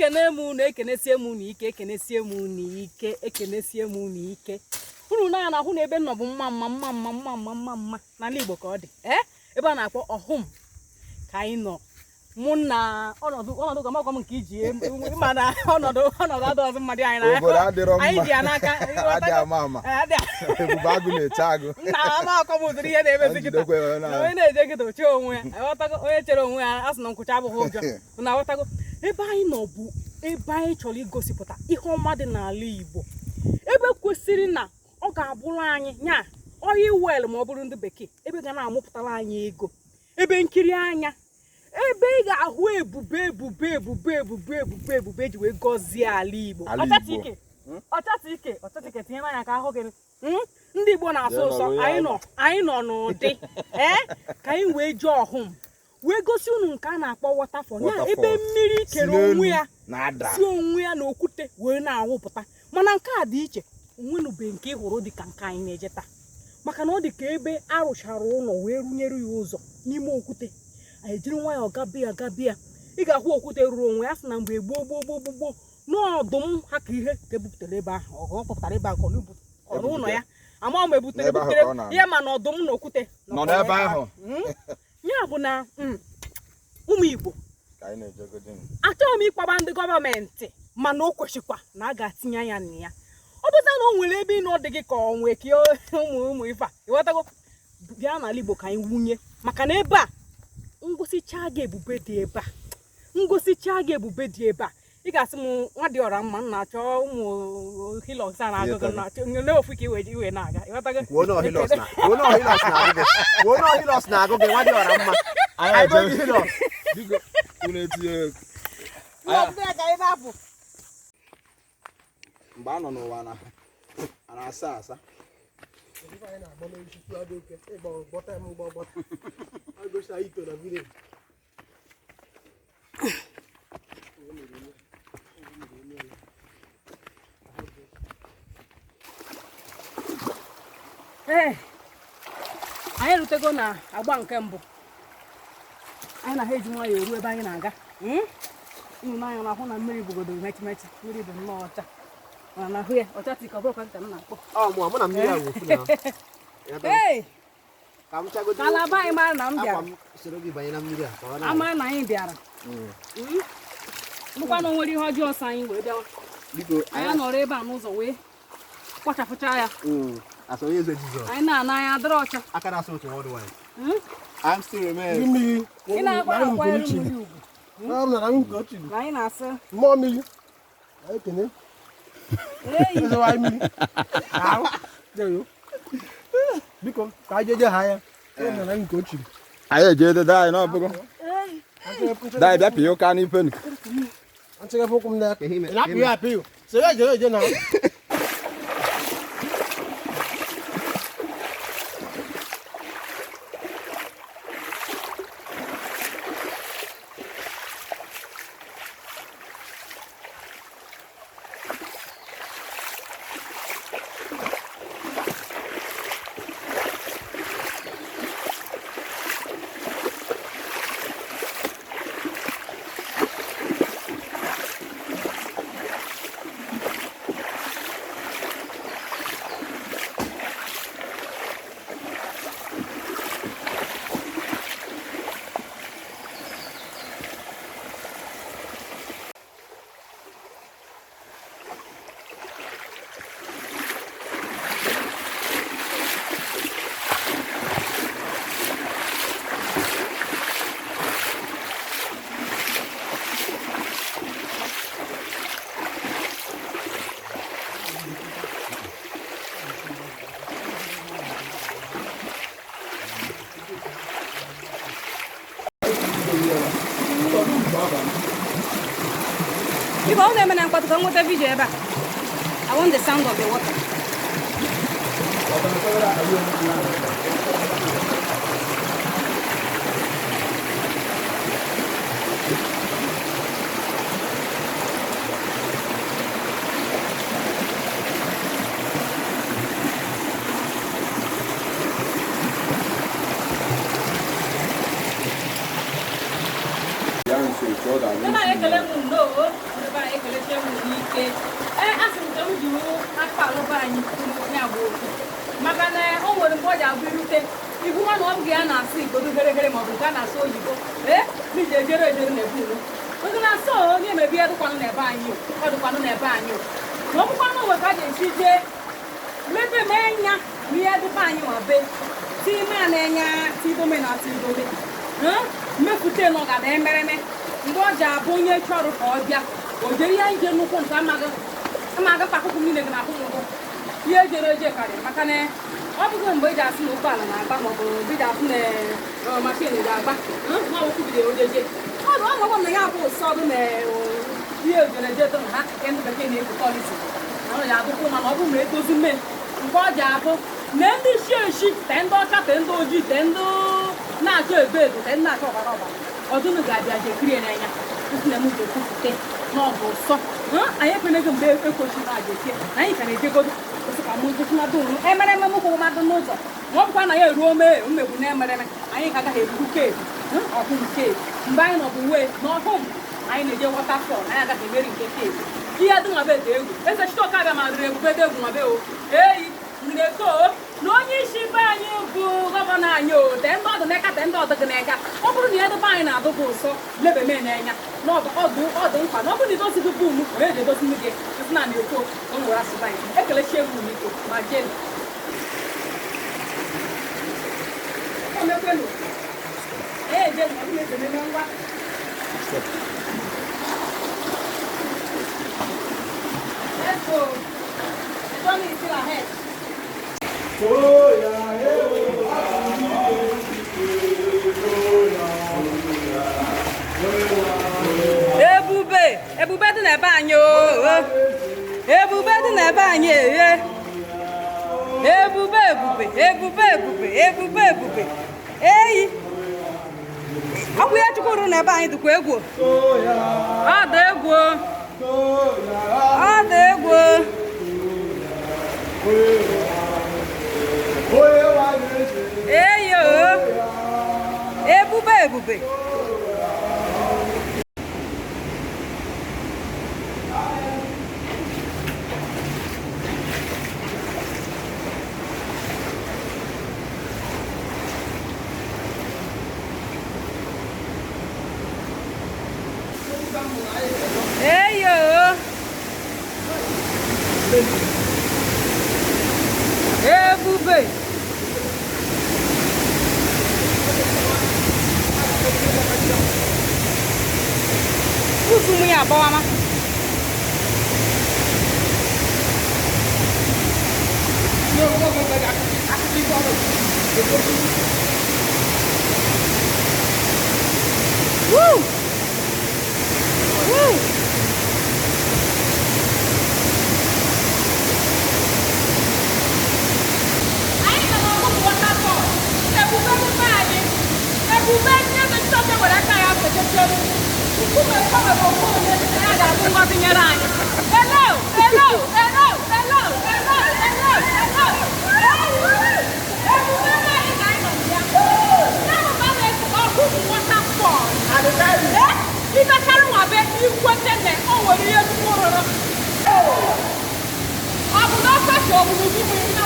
Ekene m unu, ekenesie m unu ike, ekenesie m unu ike, ekenesie m unu ike. Unu na ahụ na ebe m nọ bụ mma mma mma mma mma mma mma mma n'ala Igbo ka ọ dị. Ee, ebe a na-akpọ Ọhụm ka anyị nọ. Mụ na ọnọdụ ọnọdụ ka makwa m nke iji ịma na ọnọdụ ọnọdụ adọghịzị mmadụ anyị na Obodo adịrọ mma. Anyị ji ya n'aka. Adị ama ama. Ee, adị Ebube agụ na-eche agụ. Nna, amakọ m ụdịrị ihe na-emezi kịta. Njidekwe ya na- Na onye na-eje kịta ochie onwe ya, aghọtago? Onye chere onwe ya, a sị na nkwụcha abụghị ụjọ na, aghọtago? Ebe anyị nọ bụ ebe anyị chọrọ igosipụta ihe ọma dị n'ala Igbo, ebe kwesịrị na ọ ga-abụrụ anyị nya oil well, ma ọ bụrụ ndị bekee, ebe ga na-amụpụtara anyị ego, ebe nkiri anya, ebe ị ga-ahụ ebube ebube ebube ebube ebube ebube eji wee gọzie ala Igbo. Ala Igbo. Ọchatike, ọchatike, ọchatike, tinye anya ka ahụ gị. Ndị Igbo na-asụ Jee ụsọ. nọrọ ya. Anyị nọ, anyị nọ n'ụdị ee ka anyị wee jee Ọhụm wee gosi unu nke a na-akpọ waterfall ya, Waterfall. ebe mmiri Si kere n'elu onwe ya na-ada. si onwe ya na okwute wee na-awụpụta. Mana nke a dị iche, onwenube nke ị hụrụ dị ka nke anyị na-eje taa, maka na ọ dị ka ebe a rụchara ụlọ wee rụnyere ya ụzọ n'ime okwute. Anyị jiri nwayọọ gabịa gabịa, ị ga-ahụ okwute rụrụ onwe ya. Sị na mgbe gboo gboo gboo gboo gboo n'ọdụm ha ka ihe ka ebupụtara ebe ahụ, ọ kpọpụtara ebe ahụ ka ọ na-ebu- ọ n'ụlọ ya ama ma ebutere N'ebe ahụ ebutere ka ọ na-anọ. ihe, ma na ọdụm na okwute Nọ n'ebe ahụ. Ya bụ na ụmụ Igbo, Ka anyị na-ejegodi. achọghị m ịkpọba ndị gọọmenti, mana o kwesịkwa na a ga-atinye anya na ya. Ọ bụta na o nwere ebe ị nọ dị gị ka ọ nwee ka ụmụ ụmụ ife a, ịghọtago? Bịa n'ala Igbo ka anyị wunye, maka na ebe a ngosicha gị ebube dị ebe a, ngosicha gị ebube dị ebe a, ị ga-asị m nwa dị ọra mma m na-achọ ụmụ Hilux a na-agụ gị na-achọ nye ofu ka iwe iwe na-aga, ịghọtago? Kwuo na Hilux na, kwuo na Hilux na-agụ gị, kwuo na Hilux na-agụ gị, nwa dị ọra mma. Anyị Anyị eje- bụ Hilux. Biko, unu etinye. Ndị a ka anyị na-apụ. Mgbe a nọ n'ụwa na a na-asa asa. Ife anyị na-agba n'isi adị oke ịgba gbọta m gbọ gbọta agosi anyị ito na village. Ee, anyị erutego na agba nke mbụ. Anyị na ha eji nwayọọ eru ebe anyị na-aga. Unu n'anya na-ahụ na mmiri bụgodo mechi mechi, mmiri bụ nnọọ ọcha, mana na ahụ ya ọcha tị ka ọ bụrụkwa nka m na-akpọ. Ọ mụ na mmiri ahụ ofu na. Ee. Ka m chagodo. Ka ala be anyị mara na m bịara. Akwa m soro gị banye na mmiri a ka ọ na. Ama na anyị bịara. Bụkwa na o nwere ihe ọjọọ sọ anyị wee bịawa. Biko. Anyị nọrọ ebe a n'ụzọ wee kpọchapụcha ya. Asọ onye eze Jizọs. Anyị na-ana anya adịrị ọcha. Aka na-asụ otu worldwide. I'm still remain. Ndị mmiri. Ị na-akwa akwanyere mmiri ugwu. Na m na nke ochiri. Na anyị na-asị Mmụọ mmiri. Anyị ekene. Eyi. Eze anyị mmiri. Ahụ. Deyo. Biko, ka anyị jeje ha ya. Ee, na nke ochiri. Anyị eje dede anyị n'ọbụgo. Eyi. Dai bịa pịa ụka n'ife nụ. Nchekwa ụkwụ m n'aka. Ị na-apị ya apị. Sere eje eje na. Biko, ọ na-eme na mkpatụ ka m nweta video ebe a. I want the sound of the water. Ya nso otu ọ ga-anụ. Ebe a ekele m nnọọ, ebe Ekelechi m n'ike. Ee, asị m ka m jiri aka alụba anyị kwuru ya bụ okwu, maka na o nwere mgbe ọ ji abụ irute ihu nwa na ọ bụghị ya na-asụ igodo gịrịgịrị maọbụ nke a na-asụ oyibo. Ee, n'iji ejere ejere na ebu unu oge na-asọ onye emebi ya dịkwanụ n'ebe anyị o, ọ dịkwanụ n'ebe anyị o. Ma ọ bụkwanụ onwe ka a ga-esi jee mebe mee nya na ihe dịkwa anyị nwa be time a na-enye tidome na tidome mmepụta nọ ga na emereme mgbe ọ ji abụ onye chọrọ ka ọ bịa o jere ihe nje nnukwu nke amaghị amaghị mkpa akwụkwọ niile gị na akwụ ụgwọ ihe ejere eje karịrị, maka na ọ bụghị mgbe eji asị na ụgbọala na-agba maọbụ mgbe eji asị na machine ga-agba nwa nwoke bidoro ojeje ọ dị ọ na ya bụ ụsọdụ na ihe ejere eje dị na ha nke ndị bekee na-ekwu tourism na ọ ya adụkwu, mana ọ bụrụ na edozi mme nke ọ ji abụ na ndị shi eshi te ndị ọcha te ndị ojii te ndị na-achọ edo edo te ndị na-achọ ọbara ọbara ọdụnụ ga-abịa jekiri n'anya isi na m ji ekwupụte na ọ bụ ụsọ. Anyị ekwenego mgbe ekwochiri aja ekie na anyị ka na-ejegodo osi ka mụ gosi mmadụ unu emereme m kwụrụ mmadụ n'ụzọ, ma ọ bụkwa na ya eruo mee mmegbu na emereme anyị ka agaghị eburu keebu ọhụm keebu mgbe anyị nọbụ wee n'ọhụm anyị na-eje waterfall, anyị agaghị emeri nke keebu ihe dị nwa be dị egwu. Eze Chitoke abịa ma riri ebube dị egwu nwa be o eyi na-eko na onye isi be anyị bụ governor anyị o tee ndị ọdụ n'aka tee ndị ọdụ gị n'aka. Ọ bụrụ na ihe dịbe anyị na-adụ gị ụsọ lebeme n'anya na ọdụ ọdụ mkpa na ọ bụrụ na idozighị bụ unu onye ji edozi gị esi na na-ekwo ka m were asụba anyị ekelechi egwu n'iko ma jenu. Emekwenu. Ee, jenu, ọ bụrụ na eme ngwa. Let's go. The journey is still ahead. Ebube, ebube dị n'ebe anyị o. Ebube dị n'ebe anyị eghe. Ebube, ebube, ebube, ebube, ebube, ebube. Eyi. Ọ bụ ihe Chukwu rụrụ n'ebe anyị dịkwa egwu. Ọ dị egwu. Ọ dị egwu. Eyi o. Ebube, ebube. Eyi o. Ebube. Ụzụ mụ ya agbawama. Woo! Woo! Anyị nọ n'ọgụgụ waterfall. Ebube ebe anyị. Ebube ebe Chitoke were aka ya fechechielu. Nkume nkume bụ nkume ya ga-abụ ngọzi nyere anyị. Hello, hello, hello, hello, hello, hello, hello. Ebube ebe anyị ka anyị nọ na ya. Ya bụ ka a na-esi ọgụgụ waterfall. Ee, ibechara nwa be ikwete na o nwere ihe Chukwu rụrụ. Ọ bụ n'ọkọchị ọ bụ n'udu mmiri na